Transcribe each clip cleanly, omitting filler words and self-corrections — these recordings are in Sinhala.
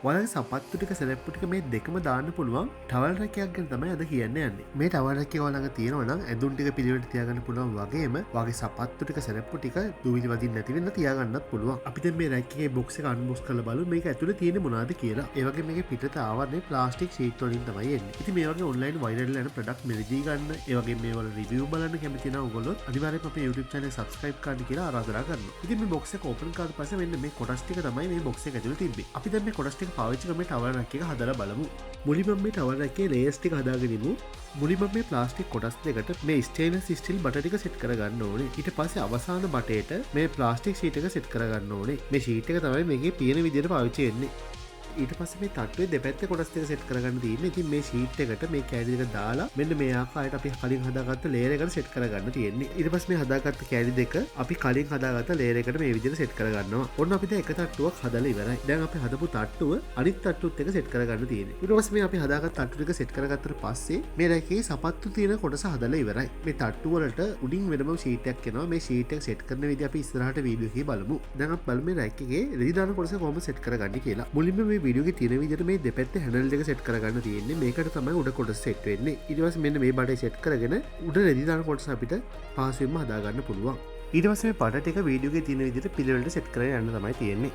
ඔයාලගේ සපත්තු ටික, සෙරෙප්පු ටික මේ දෙකම දාන්න පුළුවන් ටවල් රැක් එකක් ගැන තමයි අද කියන්න යන්නේ. මේ ටවල් රැක් එක ඔයා ළඟ තියෙනවා නම් ඇඳුම් ටික පිළිවෙලට තියාගන්න පුළුවන් වගේම ඔයාගේ සපත්තු ටික, සෙරෙප්පු ටික දූවිලි වදින්න නැති වෙන්න තියාගන්නත් පුළුවන්. අපි දැන් මේ රැක් එකේ බොක්ස් එක අන්බොක්ස් කරලා බලමු මේක ඇතුලේ තියෙන්නේ මොනවද කියලා. ඒ වගේම මේකේ පිටත ආවරණය ප්ලාස්ටික් ෂීට් වලින් තමයි එන්නේ. ඉතින් මේ වගේ ඔන්ලයින් වෛරල් යන ප්‍රොඩක්ට් මිලදී ගන්න, ඒ වගේම මේ වල රිවිව් බලන්න කැමති නම් ඔයගොල්ලොත් අනිවාර්යයෙන්ම අපේ YouTube channel එක subscribe කරන්න කියලා ආරාධනා කරනවා. ඉතින් මේ බොක්ස් එක ඕපන් කරාට පස්සේ මෙන්න මේ කොටස් ටික තමයි මේ බොක්ස් එක ඇතුලේ තිබ්බේ. අපි දැන් මේ කොටස් ටික පාවිච්චි කරලා මේ ටවල් රැක් එක හදලා බලමු. මුලින්ම මේ ටවල් රැක් එකේ ලේයර්ස් ටික හදාගෙන ඉමු. මුලින්ම මේ ප්ලාස්ටික් කොටස් දෙකට මේ ස්ටේන්ලස් ස්ටීල් බට ටික සෙට් කරගන්න ඕනේ. ඊට පස්සේ අවසාන බටේට මේ ප්ලාස්ටික් ෂීට් එක සෙට් කරගන්න ඕනේ. මේ ෂීට් එක තමයි මේකේ පියන විදියට පාවිච්චි වෙන්නේ. ඊට පස්සේ මේ තට්ටුවේ දෙපැත්තේ කොටස් දෙක සෙට් කරගන්න තියෙන්නේ. ඉතින් මේ ෂීට් එකට මේ කෑලි දෙක දාලා මෙන්න මේ ආකාරයට අපි කලින් හදාගත්ත ලේයර් එකට සෙට් කරගන්න තියෙන්නේ. ඊට පස්සේ මේ හදාගත්ත කෑලි දෙක අපි කලින් හදාගත්ත ලේයර් එකට මේ විදිහට සෙට් කරගන්නවා. ඔන්න අපි දැන් එක තට්ටුවක් හදලා ඉවරයි. දැන් අපි හදපු තට්ටුව අනිත් තට්ටුවත් එක්ක සෙට් කරගන්න තියෙන්නේ. ඊට පස්සේ මේ අපි හදාගත්ත තට්ටු ටික සෙට් කරගත්තට පස්සේ මේ රැකේ සපත්තු තියෙන කොටස හදලා ඉවරයි. මේ තට්ටු වලට උඩින් වෙනම ෂීට් එකක් එනවා. මේ ෂීට් එක සෙට් කරන විදිහ අපි ඉස්සරහට වීඩියෝ එකේ බලමු. දැන් අපි බලමු මේ රැක් එකේ රෙදි දාන කොටස කොහොමද සෙට් කරගන්නේ කියලා. මුලින්ම මේ වීඩියෝ එකේ තියෙන විදිහට මේ දෙපැත්තේ හැන්ඩල් දෙක සෙට් කරගන්න තියෙන්නේ. මේකට තමයි උඩ කොටස සෙට් වෙන්නේ. ඊට පස්සේ මෙන්න මේ බටේ සෙට් කරගෙන උඩ රෙදි දාන කොටස අපිට පහසුවෙන්ම හදාගන්න පුළුවන්. ඊට පස්සේ මේ බට ටික වීඩියෝ එකේ තියෙන විදිහට පිළිවෙලට සෙට් කරගෙන යන්න තමයි තියෙන්නේ.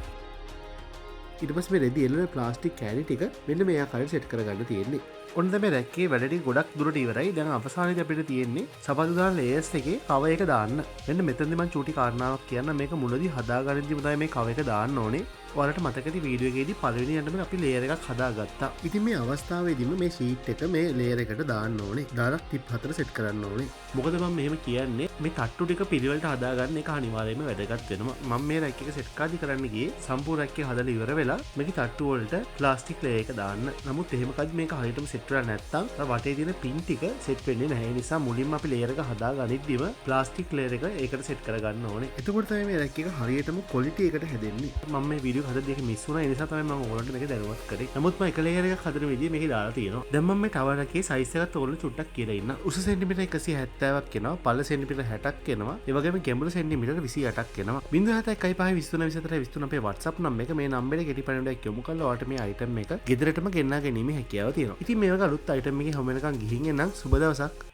ඊට පස්සේ මේ රෙදි එළන ප්ලාස්ටික් කෑලි ටික මෙන්න මේ ආකාරයට සෙට් කරගන්න තියෙන්නේ. ඔන්න දැන් මේ රැක් එකේ වැඩ ටික ගොඩක් දුරට ඉවරයි. දැන් අවසානයේදී අපිට තියෙන්නේ සපත්තු දාන ලේයර්ස් එකේ කවර් එක දාන්න. මෙන්න මෙතනදී මං චූටි කාරණාවක් කියන්න. මේක මුලදී හදාගන්නදීම තමයි මේ කවර් එක දාන්න ඕනේ. ඔයාලට මතක ඇති වීඩියෝ එකේදී පළවෙනියටම අපි ලේයර් එකක් හදාගත්තා. ඉතින් මේ අවස්ථාවේදීම මේ ෂීට් එක මේ ලේයර් එකට දාන්න ඕනේ. දාලා ටිප් හතර සෙට් කරන්න ඕනේ. මොකද මම මෙහෙම කියන්නේ, මේ තට්ටු ටික පිළිවෙලට හදාගන්න එක අනිවාර්යයෙන්ම වැදගත් වෙනවා. මම මේ රැක් එක සෙට් කාදි කරන්න ගියේ සම්පූර්ණ රැක් එක හදලා ඉවර වෙලා මේකේ තට්ටු වලට ප්ලාස්ටික් ලේයර් එක දාන්න. නමුත් එහෙම කද්දි මේක හරියටම සෙට් වෙලා නැත්තම් අර වටේ තියෙන පින් ටික සෙට් වෙන්නේ නැහැ. ඒ නිසා මුලින්ම අපි ලේයර් එක හදා ගනිද්දිම ප්ලාස්ටික් ලේයර් එක ඒකට සෙට් කරගන්න ඕනේ. එතකොට තමයි මේ රැක් එක හරියටම ක්වොලිටි එකට හැදෙන්නේ. මම මේ වීඩියෝ හදද්දි ඒක මිස් වුණා. ඒ නිසා තමයි මම ඔයගොල්ලන්ට මේක දැනුවත් කරේ. නමුත් මම එක ලේයර් එකක් හදන විදිය මේකේ දාලා තියෙනවා. දැන් මම මේ ටවර් එකේ සයිස් එකත් ඔයගොල්ලෝ චුට්ටක් කියලා ඉන්න. උස සෙන්ටිමීටර් 170ක් එනවා, පළල සෙන්ටිමීටර් 60ක් එනවා, ඒ වගේම ගැඹුර සෙන්ටිමීටර් 28ක් එනවා. 071 5 23 24 23 අපේ WhatsApp number එක. මේ නම්බරේ කෙටි පණිවිඩයක් යොමු කරලා ඔයාලට මේ අයිටම් එක ගෙදරටම ගෙන්නා ගැනීමේ හැකියාව තියෙනවා. ඉතින් මේ වගේ අලුත් අයිටම් එකකින් හමු වෙනකන් ගිහින් එන්නම්. සුබ දවසක්.